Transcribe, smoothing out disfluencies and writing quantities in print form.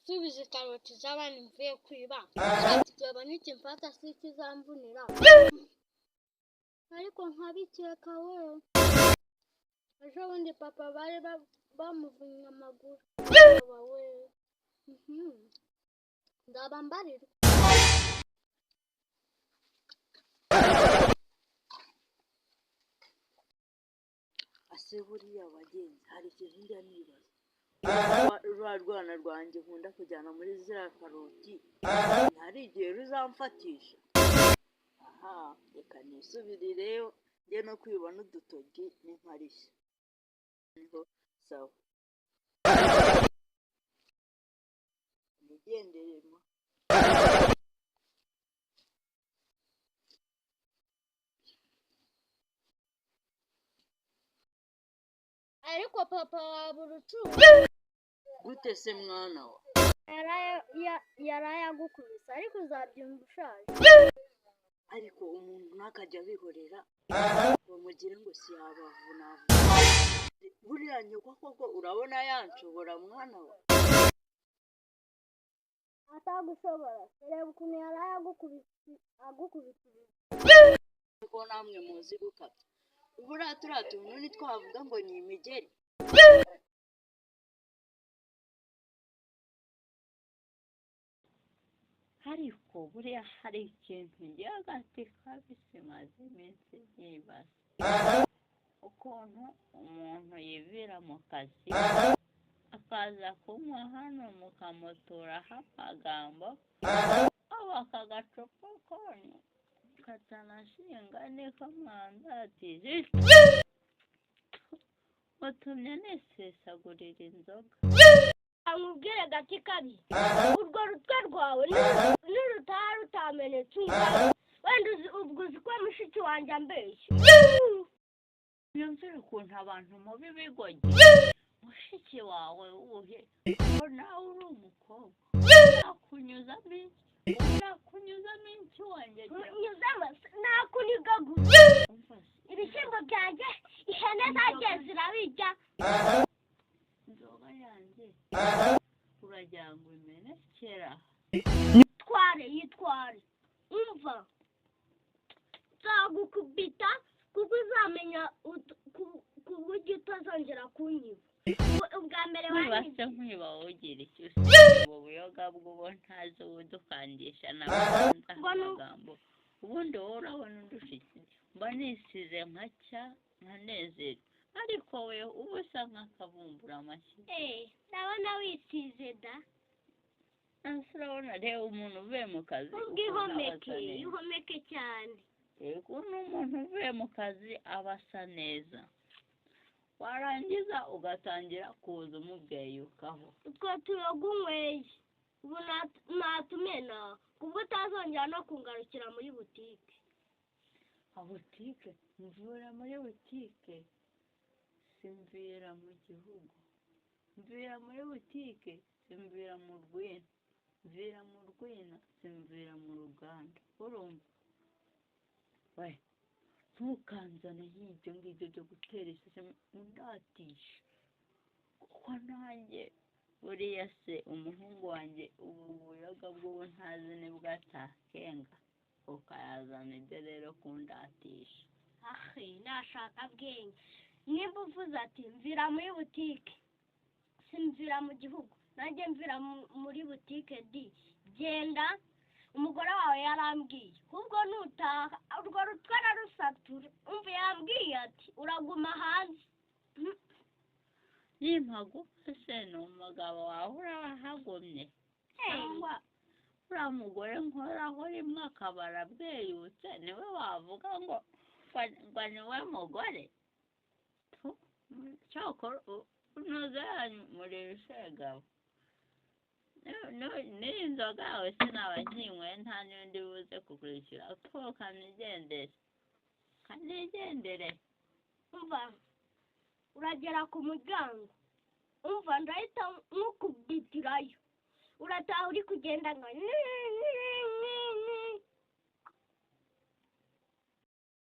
Nsubiza ikaroti z'abandi mvuye kwiba, kigabo nikimfata si ikizamvunira, ariko nkabikeka we. Ejo bundi papa bari bamuvunnye amaguru. Baba we, nzaba mbarirwa. Ase buriya bagenzi, hari ikintu njya nibaza. Rwa rwana rwanjye nkunda kujyana muri ziriya karoti, hari igihe ruzamfatisha? Aha reka nisubirireyo njye no kwiba n'udutoki n'inkarishya, niho sawa, nigendere ma. Ariko papa waba urucucu. Gute se mwana wa? Yaraye agukubise, ariko uzabyumva ushaje. Ariko umuntu ntakajya abihorera ngo mugire ngo si yabavunavuna. Buriya nyoko koko urabona yanshobora, mwana wa? Atagushobora? Reba ukuntu yaraye agukubise. Ko namwe muzi gukabya. Buriya turiya tuntu ntitwavuga ngo ni imigeri. Ariko buriya hari ikintu ngira agati kabisi maze iminsi nibaza ukuntu umuntu yivira mu kazi akaza kunywa hano, mukamuturaho amagambo, aba aka gacupa konyu katanashinga niko mwandatije, mutumye nisesagurira inzoga. Nkubwire gati kabi, urwo rutwe rwawe nirutaha rutamenetse, wenda ubwo uzi ko mushiki wanjye ambeshya. Yumvira ukuntu abantu mubi bigoye. Mushiki wawe wuhe, ko nawe uri umukobwa? Nakunyuzamo iki? Nakunyuzamo iki wanjye? Nyuzamo nakuniga gusa. Umva se. Ibishyimbo byanjye ihene zagiye zirabirya. Inzoga yanjye uragira ngo imenekera? Tware, yitware. Umva, nzagukubita kuko uzamenya ku buryo utazongera kunyiba. Ubwa mbere Nkwiba wanyibye. Se nkwiba wogira icyo usiga? Ubu buyoga bw'ubu ntazi ubudukangisha n'abakunze amagambo. Ubundi wowe urabona undusha iki? Mba nisize nkacya nkanezerwa, ariko we uba usa nk'akabumbura amashyi. Eh, ndabona wisize da. Ese urabona, reba umuntu uvuye mu kazi Ubwo ukuntu aba ihomeke. asa neza. Ihomeke cyane. Yego, n'umuntu uvuye mu kazi aba asa neza, warangiza ugatangira kuza umubweyukaho. Utwo tuyoga unyweye ubu natumena kubwo utazongera no kungarukira muri butike. Butike? Mvura muri butike simvira mu gihugu, mvira muri butike simvira mu rwina, mvira mu rwina simvira mu ruganda. Urumva we, ntukanzane nk'ibyo ngibyo byo gutera iseseme undatisha, kuko nanjye buriya se umuhungu wanjye ubu buyoga bw'ubu ntazi nibwo atakenga ukayazana ibyo rero kundatisha. Ahe, nashaka bwenge. Nimba uvuze ati mvira muri butike simvira mu gihugu, nanjye mvira muri butike di. Genda, umugore wawe yarambwiye ahubwo nutaha urwo rutwe ararusatura. Umva, yambwiye ati uraguma hanze. Nimpaguka se ni umugabo wawe uraba ahagumye, cyangwa uriya mugore nkoraho rimwe akaba arabweyutse, niwe wavuga ngo niwe mugore? Cyokora unoze yanyu muri ibishegabo. N'iyi nzoga yawe sinaba nkinyweye, nta n'indi buze kukwishyura. Ko kanigendere, kanigendere. Umva, uragera ku muryango, umva, ndahita nkukubitirayo. Urataha uri kugenda nka